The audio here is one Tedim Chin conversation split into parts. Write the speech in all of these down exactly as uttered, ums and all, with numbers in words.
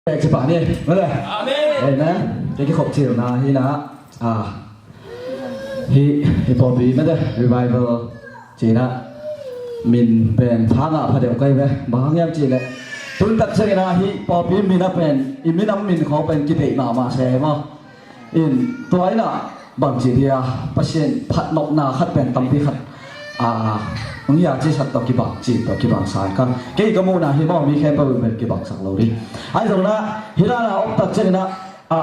Pek ci pah ni. Mate. Amen. Amen. Kei kikhop cilna hi na. Ah. Hi, hi pawlpi mate, revival cina min pen tha ngah pha deuh kai ve. Bang hang hiam cih leh tun tak ciangin ah hi pawlpi min a pen, i minam min khawng pen kideih mahmah se maw. In tua in ah bangci dia Pasian phatnopna khat pen tampi khat a hong hia cisak tawh kibang ci tawh kibang sa in kang kei ka muhna hi maw, mi khempeuh in pen kibangsak lo ding. Ahi zongin ah hi dan a om tak ciangin ah a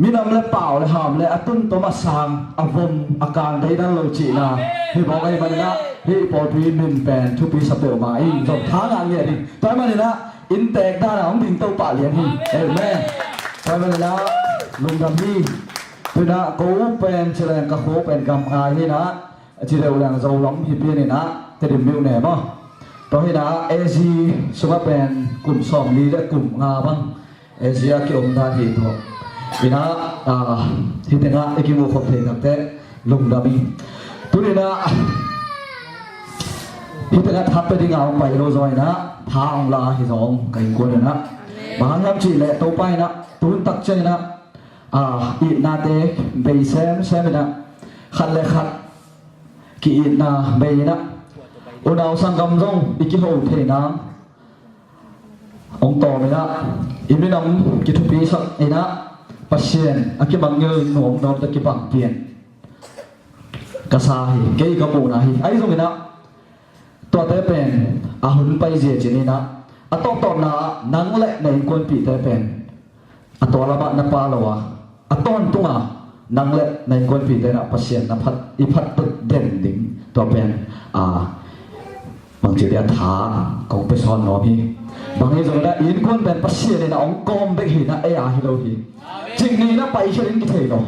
minam le pau le ham le a tun tom a sang a vom a kang deidan lo cihna hi bawk ahih manin ah hih pawlpi min pen thupi sa peuhmah in zong tha ngah ngiat ding. Tua ahih manin ah inntek dan a hong ding to pah lian hi. Amen. Tua ahih manin ah lungdam hi. Tu in ah ko pen ci leng ka khua pen Gamngai hi in ah, ci deuh leng Zolam hi pian in ah Tedim myone maw. Tua hi in ah A Z sungah pen kum sawmli le kum nga bang A Z a kiom dan hi tua. In ah, ah, hih tengah i kimu khop thei tak teh lungdam hi. Tu in ah hih tengah tha pia ding a hong pai lo zaw in ah tha hong la hi zong ka innkuan in ah. Bang hang hiam cih leh Topa in ah tun tak ciangin ah, ah, itnate bei semsem in ah khat le khat ki-itna bei in ah unau sanggam zong i kiho thei nang hong tawm in ah i minam kithupisak in ah Pasian a kimangngilh nuamnuam tawh kibang pian ka sa hi, kei ka muhna hi. Ahi zongin ah tuate pen a hun paizia cih in ah a tawptawpna ah nang le na innkuanpihte pen a tua lamah na pha lo a, a tawntung a nang le na innkuanpihte in ah Pasian na phat, i phat den ding tua pen a bangci dia tha kong pia sawn nuam hi. Bang hi zongin ah innkuan pen Pasian in ah hong kawm bek hi in ah ei a hi lo hi. Cik ni in ah paikhia ding kithei lo.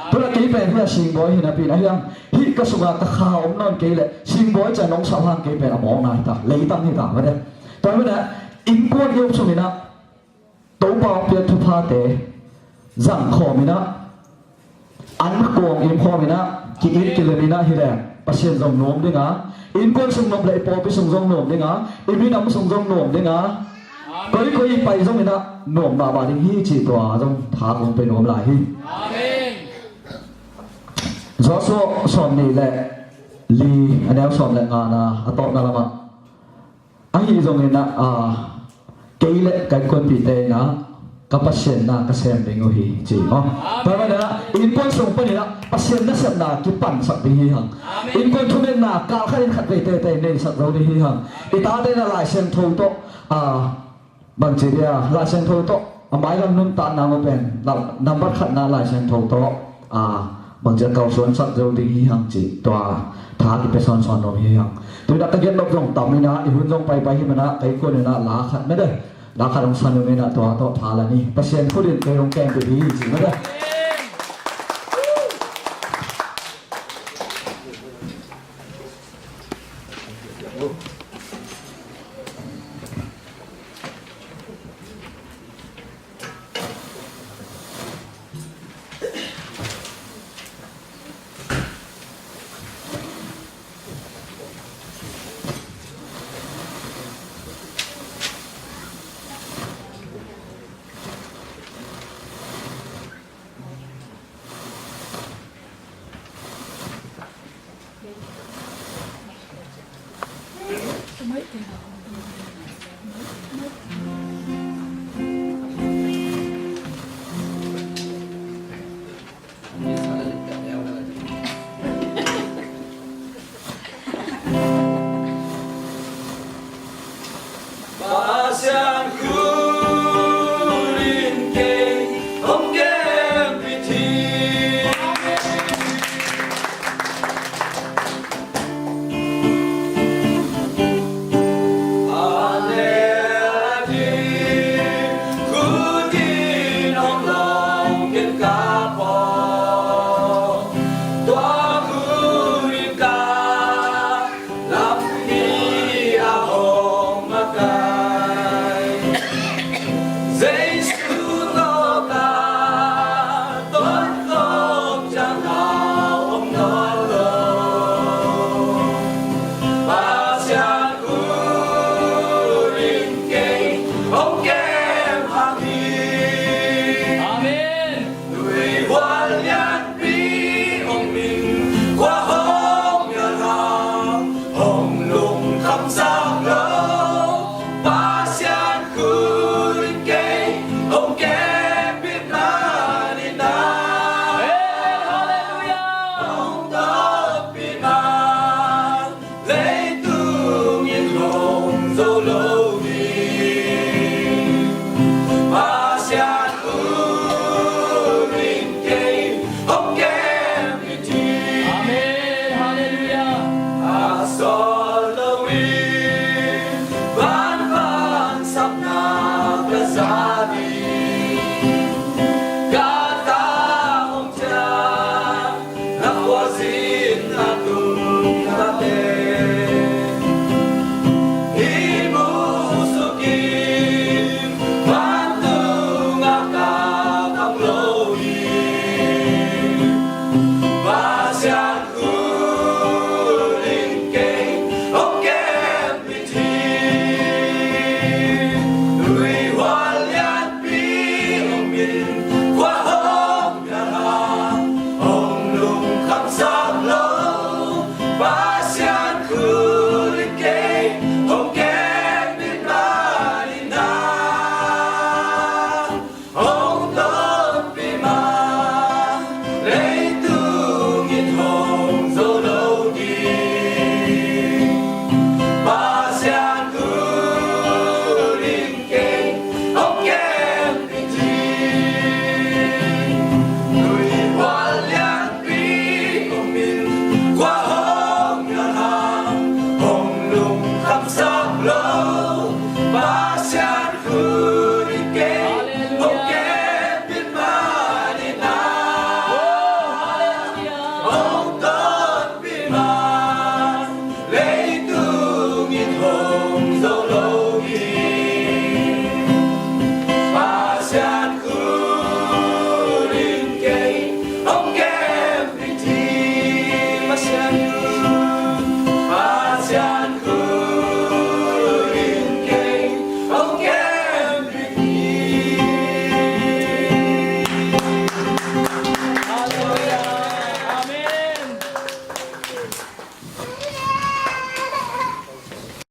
Tu in ah kei pen hi a singbawi hi napi in ah hiang hih ka sungah ka kha om nawn kei leh singbawi ciang nong sauh hang kei pen a mawkna hi ta, leitang hi ta mate. Tua hi in ah innkuan i om sungin ah Topa hong piak thuphate zang khawm in ah an kuang im khawm in ah ki-it kilem in ah hi leng Pasian zong nuam ding a, innkuan sung nuam leh i pawlpi sung zong nuam ding a, i minam sung zong nuam ding a, koi koi i pai zongin ah nuam mahmah ding hi cih tua zong tha kong pia nuam lai hi. Amen. Joshua sawmnih le li a neu sawm le ngana a tawpna lamah ahi zongin ah, ah, kei le ka innkuanpihte in ah ka Pasian na ka sem ding uh hi ci maw. Tua manin ah innkuan sung panin ah Pasian nasepna kipansak ding hi hang. Innkuan thungetna kal khat in khat vei teitei neisak zo ding hi hang. I tate in ah Lai Siangtho tawh, ah, bangci dia Lai Siangtho tawh a mailam nuntakna mu pen nambat khatna Lai Siangtho tawh, ah, bangci a kalsuansak zo ding hi hang ci tua tha kipia sawnsawn nuam hi hang. Tu in ah ka gen nop zong tam in ah i hun zong paipai hi manin ah ka innkuan in ah la khat mate, la khat hong sa nuam in ah tua tawh tha la ni. Pasian khut in kei hong kempih hi ci mate.